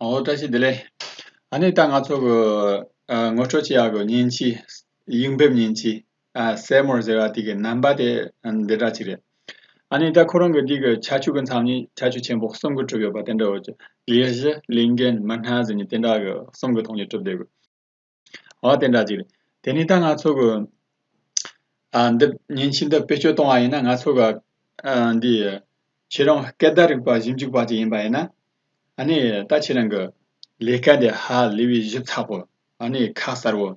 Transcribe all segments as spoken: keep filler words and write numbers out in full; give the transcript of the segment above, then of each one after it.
ཨོ་བཀྲ་ཤིས་བདེ་ལེགས། ཨ་ནི་ད་ང་ཚོ་གི་ཨ་ངོ་སྤྲོད་བྱེད་ཡག་གི་མཉེན་ཆས། ཡིག་འབེབས་མཉེན་ཆས། ཨ་སེ་མོར་ཟེར་བ་དེ་གི་རྣམ་པ་དེ་འདི་འདྲ་ཅིག་རེད། ཨ་ནི་ད་ཁོ་རང་གི་འདི་གི་ཁྱད་ཆོས་གི་མཚམས་ནས་ཁྱད་ཆོས་ཆེན་པོ་གསུམ་གི་གྲུབ་ཡོད་པ་དེ་འདྲ་ཡོད་ཀྱི། ལས་གཞི། ལས་འགན། མི་སྣ་ཟེར་ནས་དེ་འདྲ་གི་གསུམ་གི་ཐོག་ནས་གྲུབ་བསྡད་གི། འོ་དེ་འདྲ་ཅིག་རེད། དེ་ནས་ད་ང་ཚོ་གི་ཨ་འདི་མཉེན་ཆས་འདི་བེད་སྤྱོད་གཏོང་བ་ཡིན་ན། ང་ཚོ་གི་ཨ་འདི་ཁྱེད་རང་སྐད་བརྡ་རིག་པ་ཞིབ་འཇུག་པ་ཅིག་ཡིན་པ་ཡིན་ན། ཨ་ནི་ད་ཁྱེད་རང་གི་ལས་ཀ་དེ་ཧ་ལས་པའི་ཞིབ་ཚགས་པོ། ཨ་ནི་ཁ་གསལ་བོ།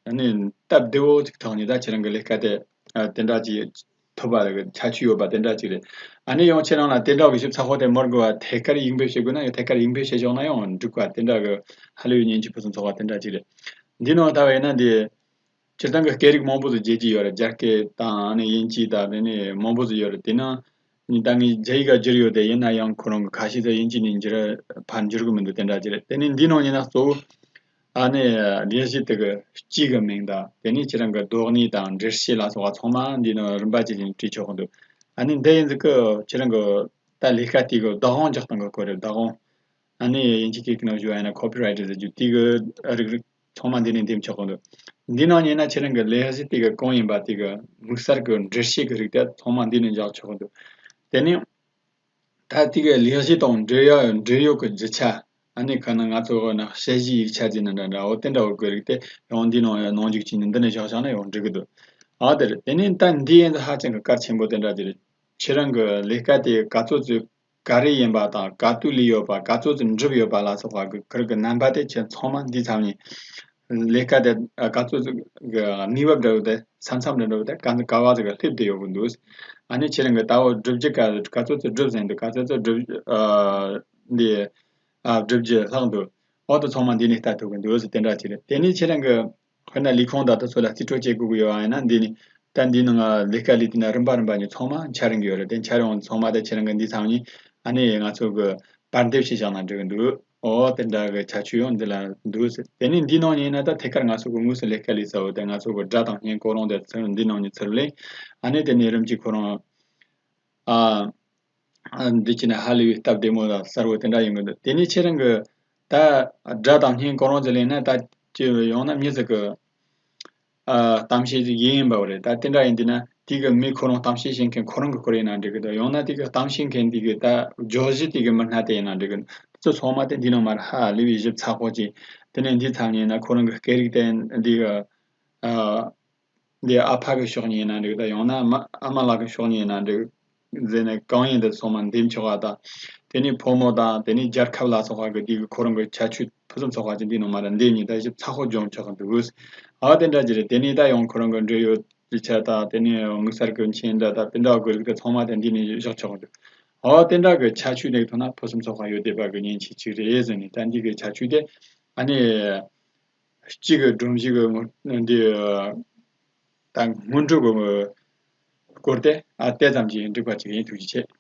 ཨ་ནི་སྟབས་བདེ་བོ་ཅིག་ཐོག་ནས་ད་ཁྱེད་རང་གི་ལས་ཀ་དེ་ཨ་དེ་འདྲ་ཅིག་ཐོབ་པ་གི་ཁྱད་ཆོས་ཡོད་པ་དེ་འདྲ་ཅིག་རེད། ཨ་ནི་ཡང་ཁྱེད་རང་ལ་དེ་འདྲ་གི་ཞིབ་ཚགས་པོ་དེ་མི་དགོས་པ། ཐད་ཀར་ཡིག་འབེབས་བྱེད་དགོས་ན་ཡང་ཐད་ཀར་ཡིག་འབེབས་བྱེད་ཆོག་ན་ཡང་འགྲིག་པ་དེ་འདྲ་གི་ཧ་ལས་པའི་མཉེན་ཆས་ཕུན་སུམ་ཚོགས་པ་དེ་འདྲ་ཅིག་རེད། འདི་ནང་ལྟ་བས་ན་འདི། སྤྱིར་བཏང་གི་སྐད་རིགས་མང་པོ་ཟིག་བརྗེ་རྒྱུ་ཡོད་རེད། རྒྱ་སྐད་དང་ཨ་ནི་དབྱིན་ཇི་དང་དེ་ནས་མང་པོ་ཟིག་ཡོད་རེད། དེ་ནང་ནི་ད་ངས་རྒྱ་ཡིག་ག་བསྒྱུར་ཡོད་དེ། ཡིན་ན་ཡང་ཁོ་རང་གི་ཁ་ཤས་ཟིག་དབྱིན་ཇི་ནས་འགྱུར་ཕར་འགྱུར་གི་མི་འདུག་དེ་འདྲ་ཅིག་རེད། དེ་ནས་འདི་ནང་ཡིན་ན་གཙོ་བོ་ཨ་ནི་ལས་གཞི་དེ་གི་སྤྱི་གི་མིང་དང་། དེ་ནས་ཁྱེད་རང་གི་རྡོག་སྣེ་དང་འགྲེལ་བཤད་ལ་སོགས་པ་ཚང་མ་འདི་ནང་རིམ་པ་བྱས་ནས་བྲིས་ཆོག་གི་འདུག་ཨ་ནི་འདི་ཡིན་ཟིག་གི་ཁྱེད་རང་གི་ད་ལས་ཀ་དེ་གི་བདག་དབང་རྒྱག་སྟངས་གི་སྐོར་རེད། བདག་དབང་། ཨ་ནི་དབྱིན་ཇི་སྐད་ནང་ཞུ་བ་ཡིན་ན་ཁོ་པི་རའི་ཊི་ཟེར་རྒྱུ་དེ་གི་རིགས་རིགས་ཚང་མ་འདི་ནས་འདེམས་ཆོག་གི་འདུག་འདི་ནང་ཉན་ན་ཁྱེད་རང་གི་ལས་གཞི་དེ་གི་གང་ཡིན་པ། དེ་གི་དམིགས་བསལ་གི་འགྲེལ་བཤད་གི་རིགས་དེ་ཚང་མ་འདི་ནས་འཇོག་ཆོག་གི་འདུག་དེ་ནས་ད་དེ་གི་ལས་གཞི་དང་འབྲེལ་ཡོད་འབྲེལ་ཡོད་གི་རྒྱུ་ཆ། ཨ་ནི་ག་ན་ང་ཚོ་གི་ན་དཔྱད་གཞིའི་ཡིག་ཆ་ཟེར་ན་འདྲ་འདྲ། འོ་དེ་འདྲ་བོ་གི་རིགས་དེ་ཡང་འདི་ནང་ནང་འཇུག་བྱས་ནས་འདི་ནས་བཞག་བཞག་ན་ཡང་འགྲིག་གི་འདུག་ཨ་དེ་རེད། དེ་ནས་ད་འདི་ཡིན་ད་ཧ་ཅང་གི་གལ་ཆེན་པོ་དེ་འདྲ་དེ་རེད། ཁྱེད་རང་གི་ལས་ཀ་དེ་ག་ཚོད་ཅིག་ག་རེ་ཡིན་པ་དང་། ག་དུས་ལས་ཡོད་པ། ག་ཚོད་ཅིག་འགྲུབ་ཡོད་པ་ལ་སོགས་པ་གི་ཁུར་གི་རྣམ་པ་དེ་ཁྱེད་ཚང་མ་འདི་ཚང་མ་ནས་ལས་ཀ་དེ་ག་ཚོད་ཅིག་གི་གནས་བབ་འདྲ་བོ་དེ། ས་མཚམས་འདྲ་བོ་དེ་ག་ག་བ་ཅིག་ག་སླེབས་བསྡད་ཡོད་གི་འདུག་ཨ་ནི་ཁྱེད་རང་གི་ད་བོ་སྒྲུབ་རྒྱུ་ག་ག་ཚོད་ཅིག་སྒྲུབ་ཟིན་འདུག་ག་ཚོད་ཅིག་སྒྲུབ་ཨ་འདི་ཨ་སྒྲུབ་རྒྱུ་ལྷག་འདུག་འོ་དེ་ཚང་མ་འདི་ནས་ལྟ་ཐུབ་གི་འདུག་དེ་འདྲ་ཅིག་རེད། དེ་ནས་ཁྱེད་རང་གི་དཔེར་ན་ལས་ཁུངས་དང་དེ་ཚོ་ལ་རྩིས་སྤྲོད་བྱེད་དགོས་ཀྱི་ཡོད་པ་ཡིན་ན། འདི་ནི་ད་འདི་ནང་ལས་ཀ་ལས་དུས་ན་རིམ་པ་རིམ་པ་ནས་ཚང་མ་འཆར་གི་ཡོད་རེད། དེ་འཆར་ཡོང་ཚང་མ་ད་ཁྱེད་རང་གི་འདི་ཚང་མ་ནི་ཨ་ནི་ང་ཚོ་གི་པར་འདེབས་བྱས་བཞག་ན་འགྲིག་གི་འདུག་འོ་དེ་འདྲ་གི་ཁྱད་ཆོས་ཡང་འདི་ལ་འདུག་ཟེར། དེ་ནས་འདི་ནང་ཡིན་ན་ད་ཐད་ཀར་ང་ཚོ་གི་དངོས་སུ་ལས་ཀ་ལས་ས་བོ་དེ་ང་ཚོ་གི་སྒྲ་དང་བརྙན་ཁོ་རང་དེ་ཚུར་འདི་ནང་ནས་ཚུར་ལེན། ཨ་ནི་དེ་ནས་རིམ་གྱིས་ཁོ་རང་ཨ། ཨ། འདི་ཅི་ནས་ཧ་ལས་པའི་སྟབས་བདེ་མོ་དང་གསལ་བོ་དེ་འདྲ་ཡོང་གི་འདུག་དེ་ནས་ཁྱེད་རང་གི་ད་སྒྲ་དང་བརྙན་ཁོ་རང་ཚོ་ལེན་ན། ད་ཅི་ཡོང་ན་མྱི་ཟིག་གི་ཨ་གཏམ་བཤད་ཅིག་ཡིན་ཡིན་པ་རེད། ད་དེ་འདྲ་ཡིན་དུས་ན་དེ་གི་མི་ཁོ་རང་གཏམ་བཤད་བྱེད་མཁན་ཁོ་རང་གི་སྐོར་ཡིན་ན་འགྲིག་གི་འདུག་ཡང་ན་དེ་གི་གཏམ་བཤད་མཁན་དེ་གི་ད་བརྗོད་གཞི་དེ་གི་མི་སྣ་དེ་ཡིན་ན་འགྲིག་གི་འདུག་དེ་ཚོ་ཚང་མ་དེ་འདི་ནང་མར་ཧ་ལས་པའི་ཞིབ་ཚགས་པོ་ཅིག་དེ་ནས་འདི་ཚང་ཡིན་ན་ཁོ་རང་གི་སྐད་རིགས་དེ་འདི་གི་ཨ། འདི་ཨ་ཕ་གི་ཕྱོགས་ནས་ཡིན་ན་འགྲིག་ད་ཡང་ན་མ་ཨ་མ་ལགས་ཀྱི་ཕྱོགས་ནས་ཡིན་ན་འགྲིག་ཟེར་ནས་གང་ཡིན་དེ་ཚང་མ་འདེམས་ཆོག་པ་དང་། དེ་ནས་ཕོ་མོ་དང་དེ་ནས་རྒྱལ་ཁབ་ལ་སོགས་པ་གི་དེ་གི་ཁོ་རང་གི་ཁྱད་ཆོས་ཕུན་སུམ་ཚོགས་པ་ཅིག་འདི་ནང་མར་འདེམས་ནས་ད་ཞིབ་ཚགས་པོ་སྦྱོང་ཆོག་གི་འདུག་ཨ་དེ་འདྲ་ཅིག་རེད། དེ་ནས་ད་ཡང་ཁོ་རང་གི་འབྲེལ་ཡོད་ཀྱི་ཆ་དང་། དེ་ནས་དམིགས་བསལ་གྱི་མཆན་འདྲ་དང་དེ་འདྲ་གི་རིགས་དེ་ཚང་མ་དེ་འདི་ནས་བཞག་ཆོག་གི་འདུག་ཨ་དེ་འདྲ་གི་ཁྱད་ཆོས་དེ་ཐོག་ན་ཕུན་སུམ་ཚོགས་པ་ཡོད་བསྡད་པ་གི་མཉེན་ཆས་ཅིག་རེད་ཟེར་ནས། ད་འདི་གི་ཁྱད་ཆོས་དེ་ཨ་ནི། གཅིག་གི་སྒྲོམ་གཞི་གི་ངོ་འདི་ད་སྔོན་འགྲོ་གི་སྐོར་དེ་ཨ་དེ་ཙམ་གྱིས་འགྲིག་པ་ཅིག་ཡིན། ཐུགས་རྗེ་ཆེ།